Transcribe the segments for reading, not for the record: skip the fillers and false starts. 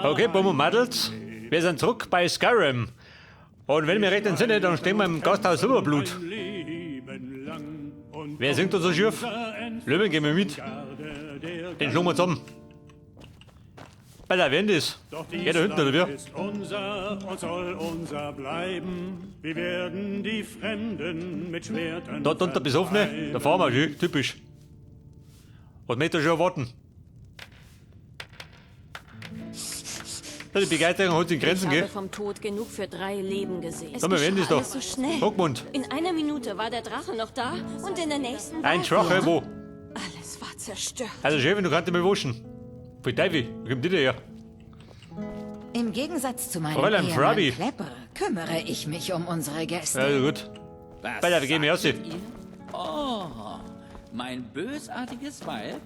Okay, Buben und Mädels, wir sind zurück bei Skyrim. Und wenn ich mich recht entsinne, dann stehen wir im Gasthaus Silberblut. Wer singt da so schief? Löwen gehen wir mit. Den schlagen wir zusammen. Alter, wer denn das? Ja, da hinten, oder wie? Ist unser und soll unser bleiben. Wir werden die Fremden mit Schwertern Dort unter Besoffene, da fahren wir schön, typisch. Was möchte ich schon erwarten? Ja, die Begeisterung hat sich in Grenzen, Ich habe gell? vom Tod genug für 3 Leben gesehen. Sag mal, wer denn das geschah da? alles so schnell. Hockmund. In einer Minute war der Drache noch da und in der nächsten war Ein Drache, er. wo? Alles war zerstört. Also Chefin, du kannst dich mal waschen. Pfui Teufel, wo kommt die denn her? Im Gegensatz zu meinem Fräulein Ehemann Frabi. Klepper kümmere ich mich um unsere Gäste. Also gut. Was Alter, wir gehen hier raus. sagtet ihr? Oh, mein bösartiges Weib.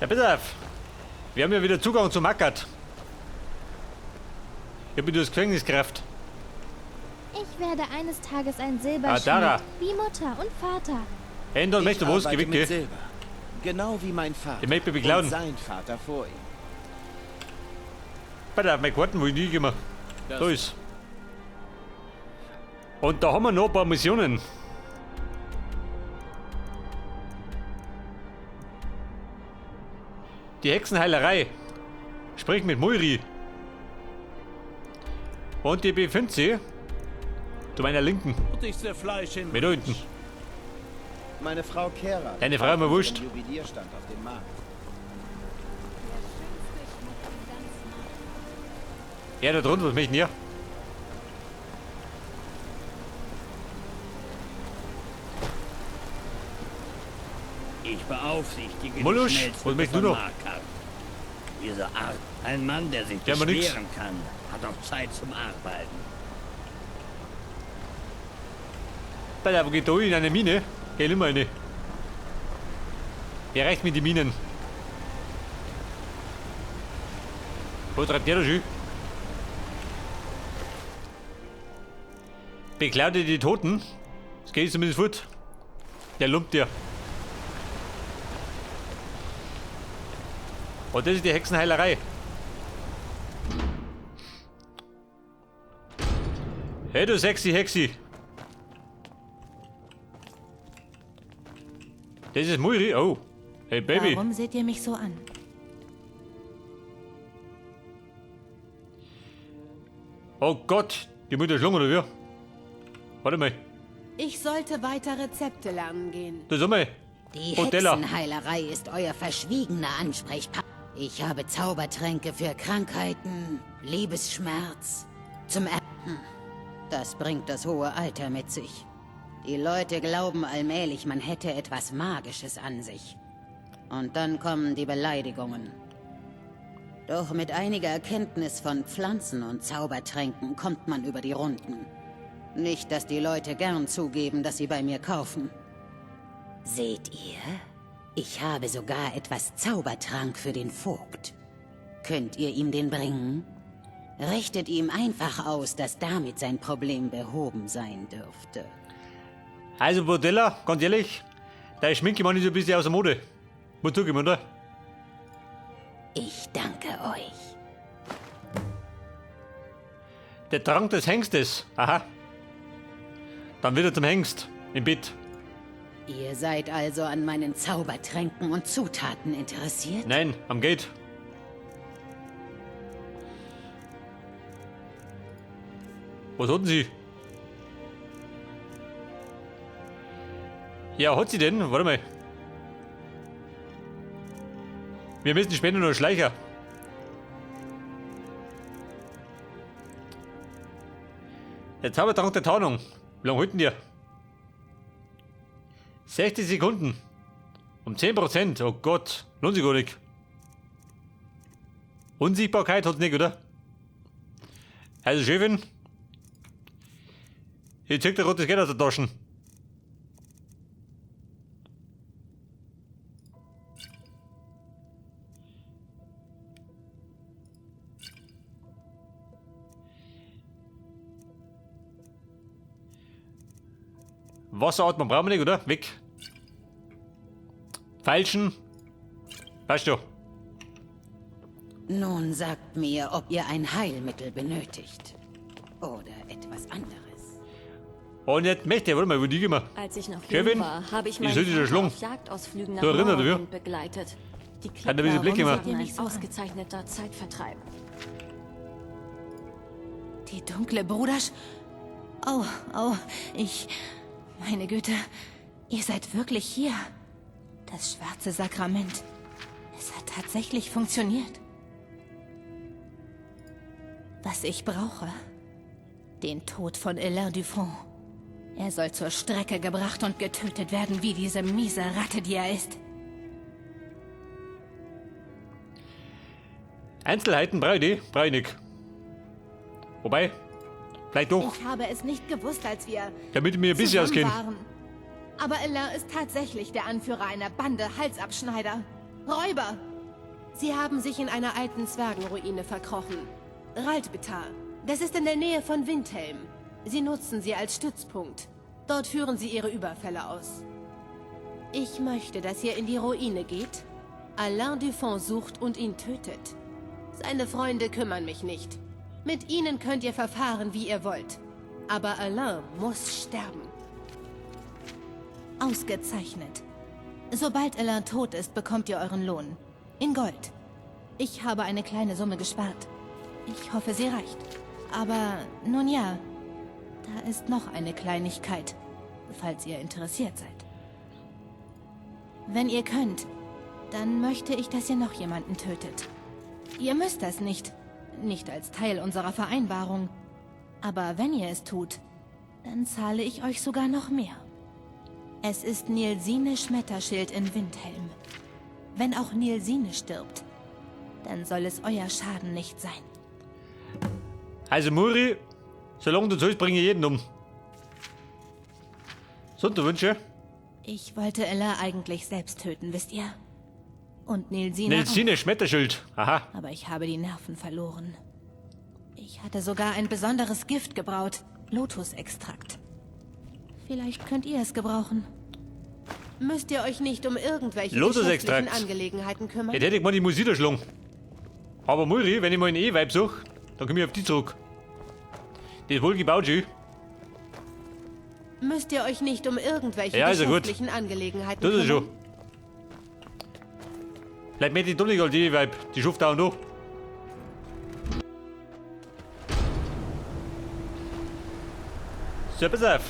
Ja, bitte. Wir haben ja wieder Zugang zu Markarth. Ich hab mich durchs Gefängnis gerafft. Ich werde eines Tages ein Silberschmied, Ah, Dara. wie Mutter und Vater. Endon, möchtest du was? Geh arbeite weg, mit geh. Silber. Genau wie mein Vater. Ich möchte mich beklauen. Und sein Vater vor ihm. Bitte, auf meine Karten, wo ich nie gekommen. Da ist. Und da haben wir noch ein paar Missionen. Die Hexenheilerei. Sprich mit Muiri. Und die befindet sie zu meiner Linken. Und ich zerfleische ihn. Mit da hinten. Meine Frau Kera. Deine Frau ist mir wurscht. Juwelierstand auf dem Markt. Ja, da drunten, was möchten ihr? Ich beaufsichtige die Molusch, Schmelzhütte was möchtest du von noch? Markarth. Diese Art, ein Mann, der sich Ja, aber nix. beschweren kann, hat auch Zeit zum Arbeiten. Alter, wo geht da in eine Mine? Geh immer rein. Wer reicht mir die Minen? Wo treibt der da schon? Beklaut ihr die Toten? Das geht zumindest fort. Der lumpt dir. Und das ist die Hexenheilerei. Hey du sexy Hexi. Das ist Muiri. Oh. Hey Baby. Warum seht ihr mich so an? Oh Gott, die Mutter schlungen oder wie? Warte mal. Ich sollte weiter Rezepte lernen gehen. Da sind wir. Die Odella. Hexenheilerei ist euer verschwiegener Ansprechpartner. Ich habe Zaubertränke für Krankheiten, Liebesschmerz, zum Das bringt das hohe Alter mit sich. Die Leute glauben allmählich, man hätte etwas Magisches an sich. Und dann kommen die Beleidigungen. Doch mit einiger Erkenntnis von Pflanzen und Zaubertränken kommt man über die Runden. Nicht, dass die Leute gern zugeben, dass sie bei mir kaufen. Seht ihr? Ich habe sogar etwas Zaubertrank für den Vogt. Könnt ihr ihm den bringen? Richtet ihm einfach aus, dass damit sein Problem behoben sein dürfte. Also Bodella, ganz ehrlich, deine Schminke macht nicht so ein bisschen aus der Mode. Muss zugeben, oder? Ich danke euch. Der Trank des Hengstes. Aha. Dann wieder zum Hengst. Im Bett. Ihr seid also an meinen Zaubertränken und Zutaten interessiert? Nein, am Gate. Was hatten Sie? Ja, hat sie denn? Warte mal. Wir müssen später noch Schleicher. Der Zaubertrank der Tarnung. Wie lange halten die? 60 Sekunden. Um 10%. Oh Gott. Lohnt sich gar nicht. Unsichtbarkeit hat's nicht, oder? Also, Chefin. Hier zieht der rotes Geld aus der Taschen. Wasseratmung brauchen wir nicht, oder? Weg. Falschen. Weißt du. Nun sagt mir, ob ihr ein Heilmittel benötigt. Oder etwas anderes. Und jetzt möchte ich, warte mal, wo die gehen wir? Als ich noch Kevin, jung war, habe ich ich meinen soll dieser Vater Schlung. auf Jagdausflügen nach Du erinnert, oder? Morrowind begleitet. Die Hat er diese Blicke Klippbarons gemacht? waren ein ausgezeichneter Zeitvertreib. Die dunkle Brudersch... Oh, oh, ich... Meine Güte, ihr seid wirklich hier. Das schwarze Sakrament. Es hat tatsächlich funktioniert. Was ich brauche? Den Tod von Alain Dufont. Er soll zur Strecke gebracht und getötet werden, wie diese miese Ratte, die er ist. Einzelheiten brauche ich nicht, brauche ich nicht. Wobei, vielleicht doch, Ich habe es nicht gewusst, als wir damit ich mir ein bisschen zusammen auskenne. waren. Aber Alain ist tatsächlich der Anführer einer Bande Halsabschneider. Räuber! Sie haben sich in einer alten Zwergenruine verkrochen. Raldbthar. Das ist in der Nähe von Windhelm. Sie nutzen sie als Stützpunkt. Dort führen sie ihre Überfälle aus. Ich möchte, dass ihr in die Ruine geht, Alain Dufont sucht und ihn tötet. Seine Freunde kümmern mich nicht. Mit ihnen könnt ihr verfahren, wie ihr wollt. Aber Alain muss sterben. Ausgezeichnet. Sobald Alain tot ist, bekommt ihr euren Lohn. In Gold. Ich habe eine kleine Summe gespart. Ich hoffe, sie reicht. Aber nun ja, da ist noch eine Kleinigkeit, falls ihr interessiert seid. Wenn ihr könnt, dann möchte ich, dass ihr noch jemanden tötet. Ihr müsst das nicht. Nicht als Teil unserer Vereinbarung. Aber wenn ihr es tut, dann zahle ich euch sogar noch mehr. Es ist Nilsine Schmetterschild in Windhelm. Wenn auch Nilsine stirbt, dann soll es euer Schaden nicht sein. Also Muri, solange du zahlst, bringe ich jeden um. Sonderwünsche? Ich wollte Ella eigentlich selbst töten, wisst ihr? Und Nilsine Nilsine Schmetterschild. Aha. auch. Aber ich habe die Nerven verloren. Ich hatte sogar ein besonderes Gift gebraut. Lotusextrakt. Vielleicht könnt ihr es gebrauchen. Müsst ihr euch nicht um irgendwelche Lotusextrakt. geschäftlichen Angelegenheiten kümmern? Jetzt hätte ich mal die Musik erschlagen. Aber Muri, wenn ich mal einen E-Vibe suche, dann komme ich auf die zurück. Das ist wohl gebaut, schön. Müsst ihr euch nicht um irgendwelche Ja, ist ja gut. geschäftlichen Angelegenheiten Das ist kümmern? schon. Vielleicht möchte ich doch nicht all die E-Vibe. Die schafft auch noch. So, pass auf.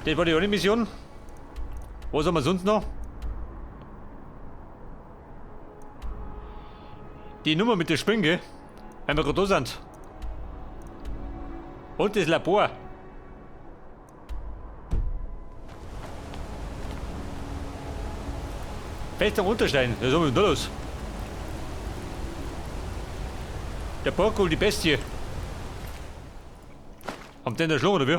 Das war die eine Mission. Was haben wir sonst noch? Die Nummer mit der Springe, wenn wir gerade da sind. Und das Labor. Festung Unterstein, was haben wir denn da los? Der Porko, die Bestie. Haben den erschlagen, oder wie?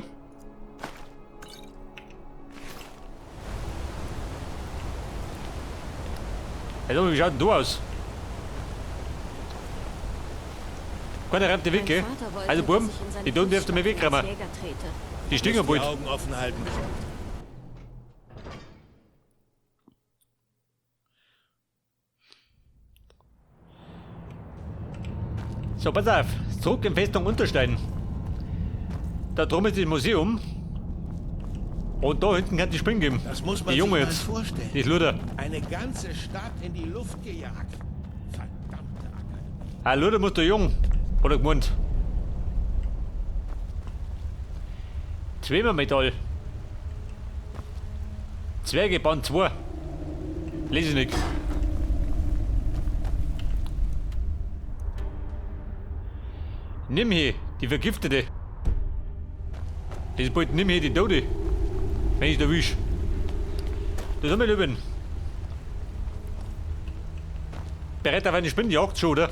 Also, wie schaut denn du aus? Keiner rammt den Weg, gell? Mein Vater wollte, Also, Buben, dass ich in seine die tun dürft ihr mir Fußstapfen wegrammen. als Jäger trete. Die stinken Die bald. Augen offen halten. So, pass auf. Zurück in Festung Unterstein. Da drum ist das Museum. Und da hinten kann die Springen geben. Das muss man die Junge sich mal jetzt. vorstellen. Die Luder. Eine ganze Stadt in die Luft gejagt. Verdammte Akademie. Ah, Luder muss der Jung. Hat er gemeint. Zweimal Zwerge Band 2. Lese ich nicht. Nimm hier, die Vergiftete. Das ist bald nimm hier die Tote. Wenn ich da wisch. Das haben wir Löwen. Bereit auf eine Spinnenjagd schon, oder?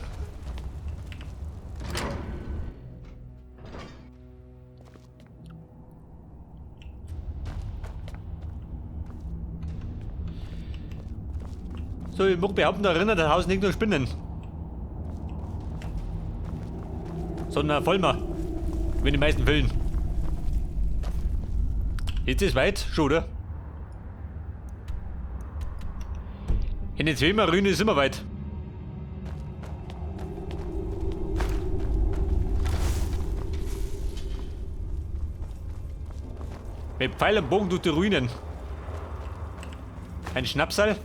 So, ich mag behaupten, da erinnert das Haus nicht nur Spinnen. Sondern Vollmer. Wie in den meisten Fällen. Jetzt ist weit, schon, oder? In den Zwemer-Ruine ist immer weit. Mit Pfeil und Bogen durch die Ruinen. Ein Schnapsal.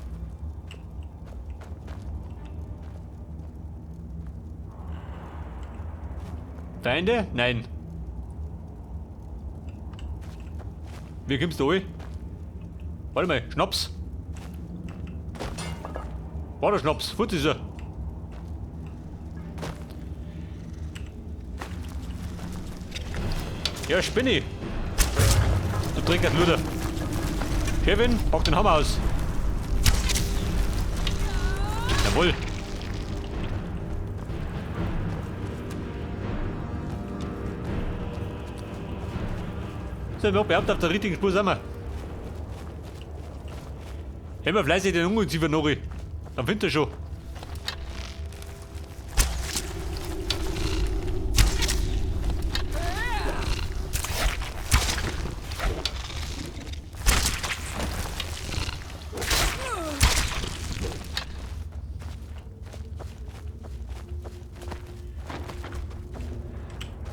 Feinde? Nein. Wie kommst du rein? Warte mal, Schnaps. War der Schnaps? Fort ist er. Ja, Spinni. Du trinkst Luder. Kevin, pack den Hammer aus. Jawohl. So, wir behaupten, auf der richtigen Spur sind wir. Immer fleißig den Ungeziefer noch. Dann findet er schon.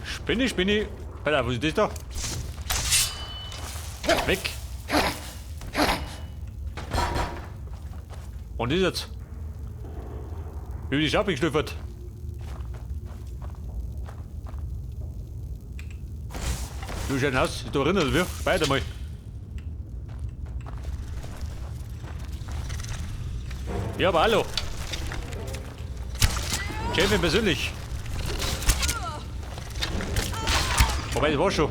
Spinni, Spinni. Alter, wo ist das da? Weg. Und ist jetzt? Über die Schafe geschlüpft. Du schön Haus, da erinnert wir. Weiter mal. Ja, aber hallo. Chefin persönlich. Wobei, das war schon.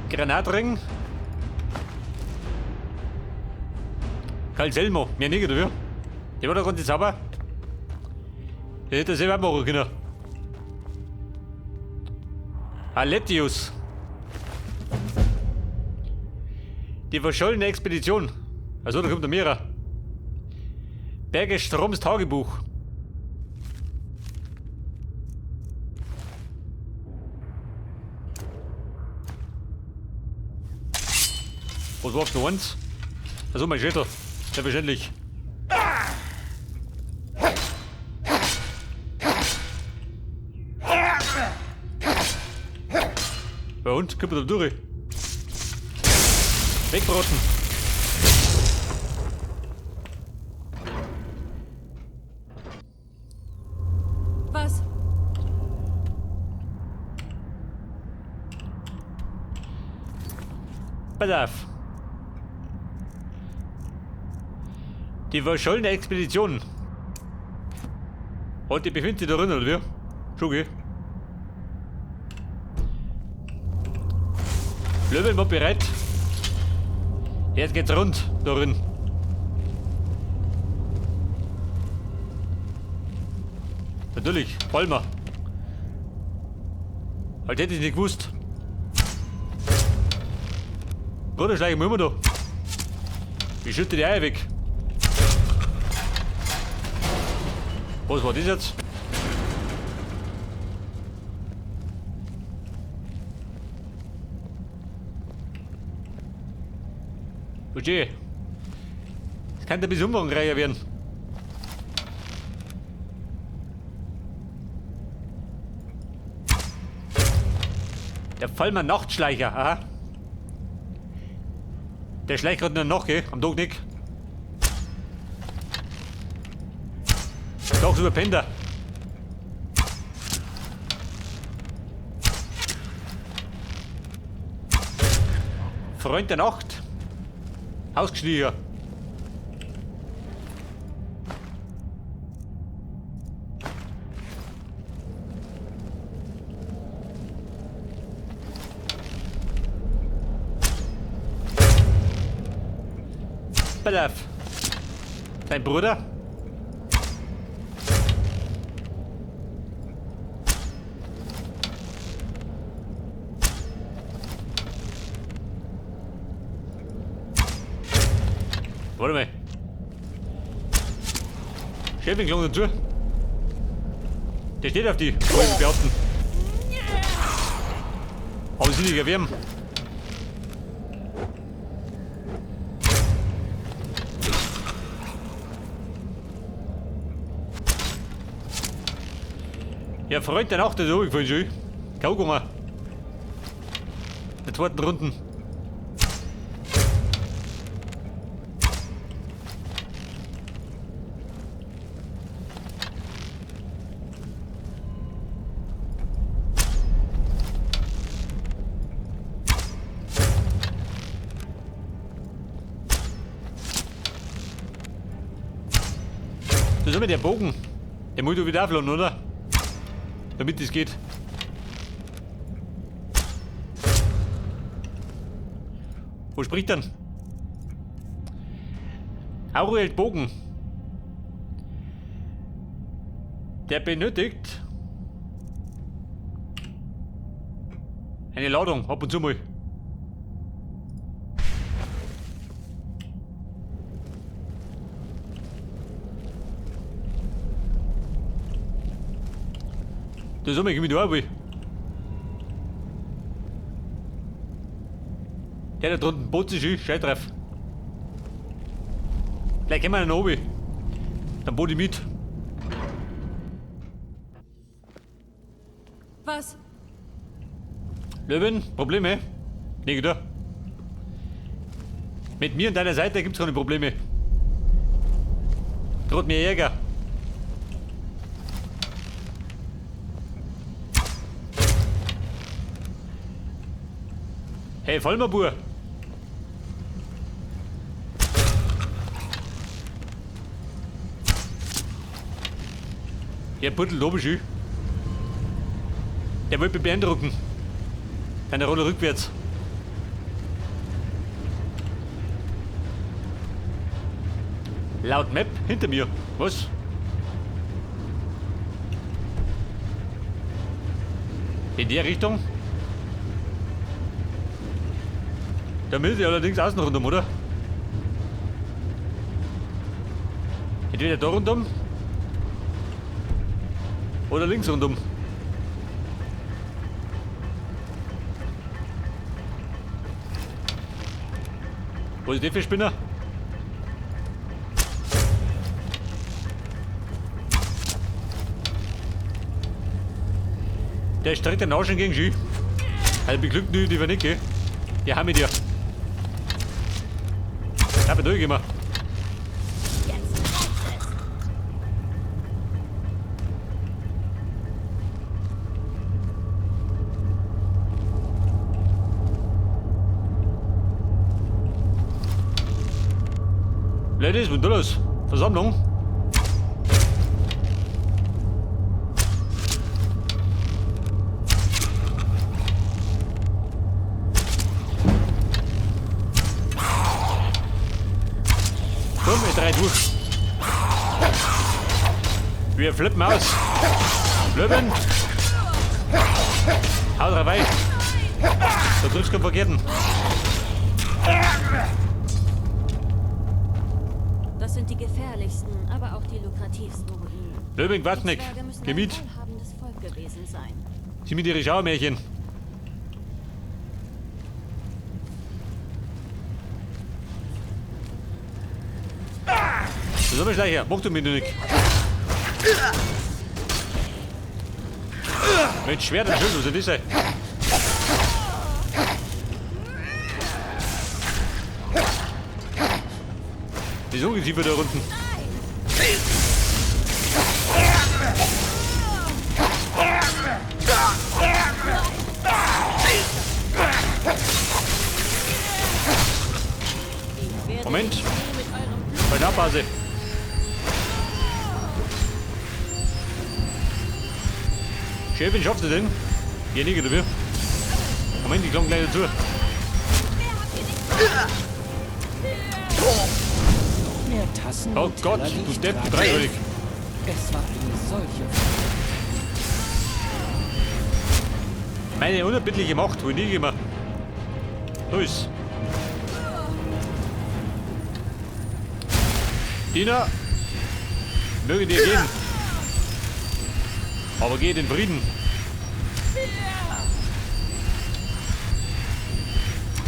Granatring. Karl Selmo, mehr nicht, oder wie? Der war doch ganz sauber. Der hätte selber machen können. Aletius. Die verschollene Expedition. Also, da kommt der Mehrer. Bergestroms Tagebuch. Was war's noch eins? Also mein Schädel. Selbstverständlich. Bei uns kommt man da durch. Wegbraten. Was? Pass auf. Die verschollene Expedition. Und die befindet sich da drin, oder wie? Schon, gell? Löwen war bereit. Jetzt geht's rund da drin. Natürlich, Palmer. Halt hätte ich nicht gewusst. Bruder, schleichen wir immer da. Ich schütte die Eier weg. Was war das jetzt? Okay. Das kann ein bisschen umfangreicher werden. Der Vollmer Nachtschleicher, aha. Der schleicht gerade nur noch, gell? Am Tag nicht. Doch, über Pender. Freund der Nacht. Hausgeschlieger. Pass auf. Dein Bruder? Warte mal. Chefin klang dazu. Der steht auf die Beamten. Aber sie nicht erwärmen. Ja, Freund, der Nacht ist runtergefallen schon. Kau gegangen. Der zweiten Runden. Das ist immer der Bogen. Der muss doch wieder aufladen, oder? Damit das geht. Wo spricht denn? Auriel Bogen. Der benötigt eine Ladung, ab und zu mal. Das ist immer da, will. Der da drunten bot sich scheiß drauf. Vielleicht gehen wir noch oben. Dann bot ich mit. Was? Löwen, Probleme? Nee, da. Mit mir an deiner Seite gibt's keine Probleme. Droht mir Ärger. Hey, Vollmerbur! Der Puttel oben schön. Der wollte mich beeindrucken. Eine Rolle rückwärts. Laut Map hinter mir. Was? In der Richtung? Da müssen ich allerdings außen rundum, oder? Entweder da rundum oder links rundum. Wo ist der für Spinner? Der streckt den Arsch gegen Ski. Also beglückt die Vernicke. Ja, haben wir dir. Ich hab durchgemacht. Ladies, was ist los? Versammlung? Komm, ich dreh durch. Wir flippen aus. Löwen. Haut rein. Da triffst du keinen Verkehrten. Das sind die gefährlichsten, aber auch die lukrativsten Ruinen. Löwen, Quatschnick. Geh mit. Volk gewesen sein. Sie mit ihre Schauermärchen. Das ist aber Schleicher. Mach du mir nicht. Mit Schwert und Schild, was soll das sein? Die ist Ungeziefer da unten. Moment. Bei der Abphase. Chefin, schaffst du denn? Geh nicht dafür. Moment, ich klang gleich dazu. Mehr Tassen. Oh Gott, du Depp, du Dreihörig. Es war eine solche. Meine unerbittliche Macht, wo ich nie immer. Los. Diener, möge dir gehen. Aber geh in Frieden.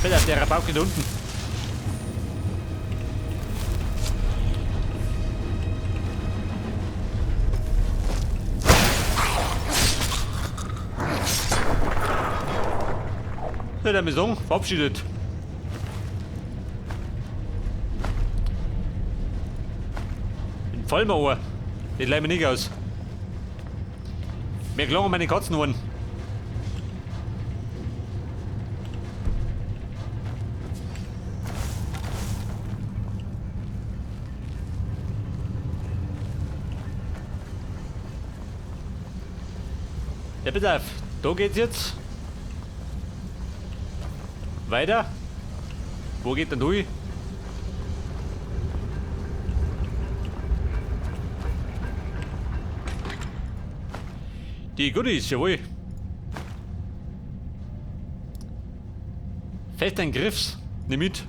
Alter, der Rabauke da unten. So, dann wir sagen, verabschiedet. Den Vollmauer. Den leihen wir nicht aus. Mir gelangen meine Katzenohren. Ja, bitte auf. Da geht's jetzt. Weiter. Wo geht denn durch? Die Goodies, jawohl. Fest ein Griffs. Nimm mit.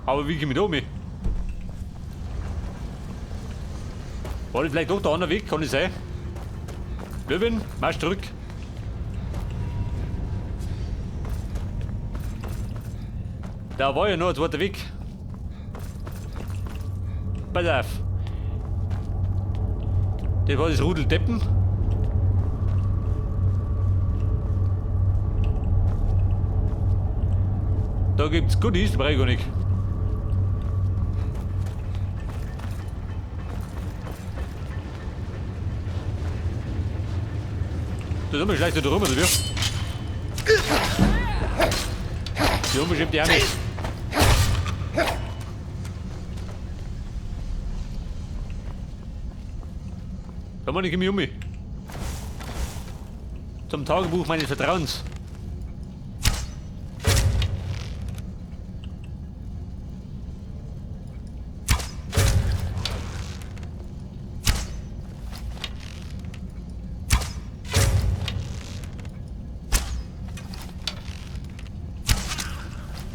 Aber wie komme ich da mit? War das vielleicht doch der andere Weg? Kann das sein? Löwin, marsch zurück. Da war ja noch ein zweiter Weg. Pass auf. Das war das Rudel Deppen. Da gibt's Goodies, brauch ich gar nicht. Da sind wir schleicht da rum, oder wie? Die unbestimmte auch nicht. Da muss ich mich um. Zum Tagebuch meines Vertrauens.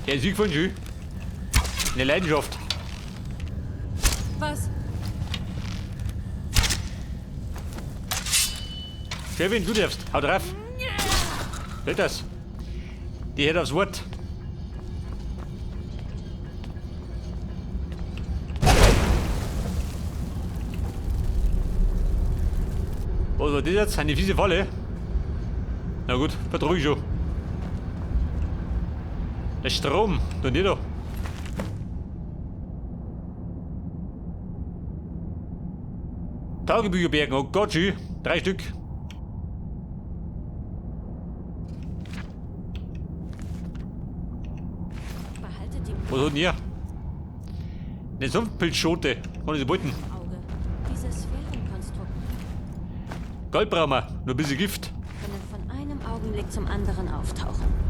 Der Sieg von Schü. Eine Leidenschaft. Was? Kevin, du darfst. Hau drauf. Seht das? Die hätte aufs Wort. Was war das jetzt? Eine fiese Falle? Na gut, vertrug ich schon. Der Strom, da nicht da. Tagebücher bergen, oh Gott, schön. 3 Stück. Was hat denn hier? Eine Sumpfpilzschote. Kann ich sie beuten? Gold brauchen wir. Nur ein bisschen Gift. Können von einem Augenblick zum anderen auftauchen.